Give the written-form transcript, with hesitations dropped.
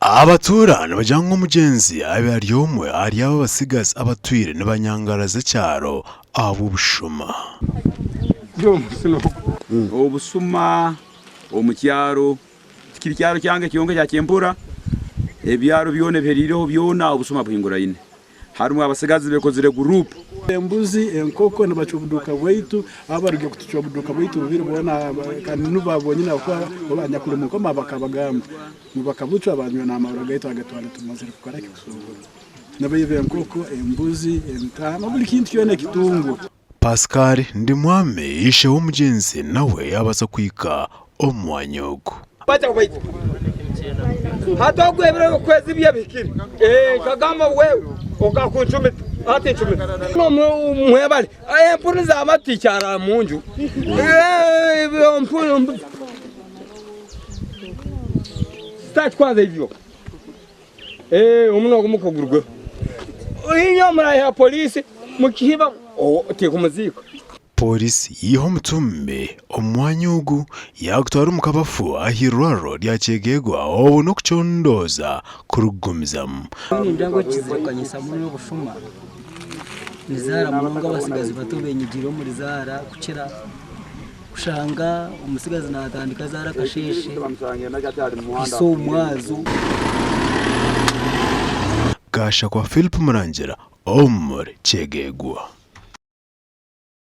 Abatuura nibagira ngu omugyenzi abaire ari omwe ahari abo abatsigazi abatwire nibanyangaraza ekyaro ahabw'obushuma. Obusuma omu kyaro tikiri kyaro kyange kyonka ekya Kyempura, ebyaro byona ebihereireho byona obusuma buhinguraine. Harimu abatsigazi bekozire guruupu. Embuzi, enkoko nibacwa obuduuka bwaitu, abo abarugire kutucwa obuduuka bwaitu bubiri boona kandi nibo bonyine ahabw'okuba bo banyakuri omu nkoma bakabagamba ngu bakabucwa banywa n'amaarwa gaitu aga twaba tumazire kukora ki kusuubura. Nibaiba enkoko, embuzi, entaama buri kintu kyona ekitungwa. Pascal Ndimwami ishe w'omugyenzi nawe yaabaasa kuhika omu mwanya ogu. Hati ogu ebiro by'okwezi bye bihikire. Eh, nkagamba wewe okakuncumita hati ncumita. Mwebale. Empunu zaba tikyara munju. Eh, empunu sitaki kwanza ibyo. Eh, omunwa gumu kugurugweho. Inywe murayiha polisi mukihiba tikumuziika. Pooriisi yaiha omutumbi omu mwanya ogu yaagutwara omu kabafu ah'eirwariro rya Kyegegwa obwo n'okucondooza kurikugumizamu. Ningira ngu ekizire kukanyisa muno obushuma ni zaara munonga abatsigazi bato benyigiire omuri zaara kukira kushanga omutsigazi natandika zaara akasheeshe kuhisa omu mwazo. Gashakwa Philip Murangira omuri Kyegegwa.